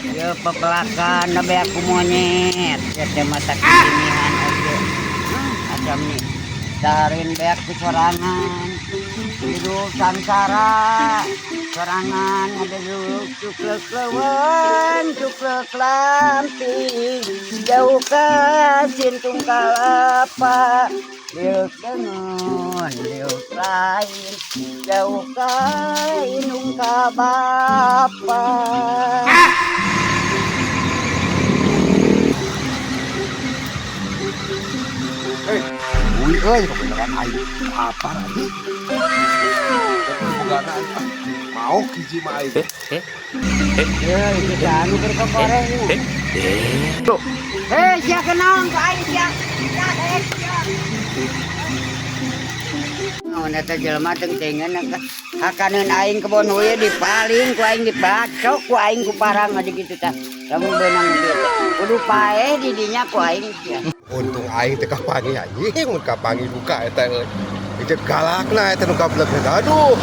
Ya pepelakan na beak ku monyet. Ya teh mata kinihan oge. Acam nih. Darin beak ku sorangan. Hidup sangsara. Sorangan ada dulu cuklek lewen, cuklek lamping. Jauh ke sintung kalapa. Liuk dengun, liuk lain. Jauh ka indung ka bapa. Eh, ui euy, kebenaran aing lapar anjing. Bogana aing ah. Mau hiji mah aing. Ya, kita anu keur kokorehnya. Tuh. Eh, sia kenaon ka aing sia. Sia, eh, sia. Naon eta jelema teu tengen hakaneun aing kebon we dipaling ku aing dibacok ku aing ku parang adi kitu tah. Lamun beunang kieu teh. Kudu paeh di dinya ku aing sia. Untung aing teh kapanggih anjing, mun kapanggih buka eta euy. Itu galakna eta nu gablek. Aduh.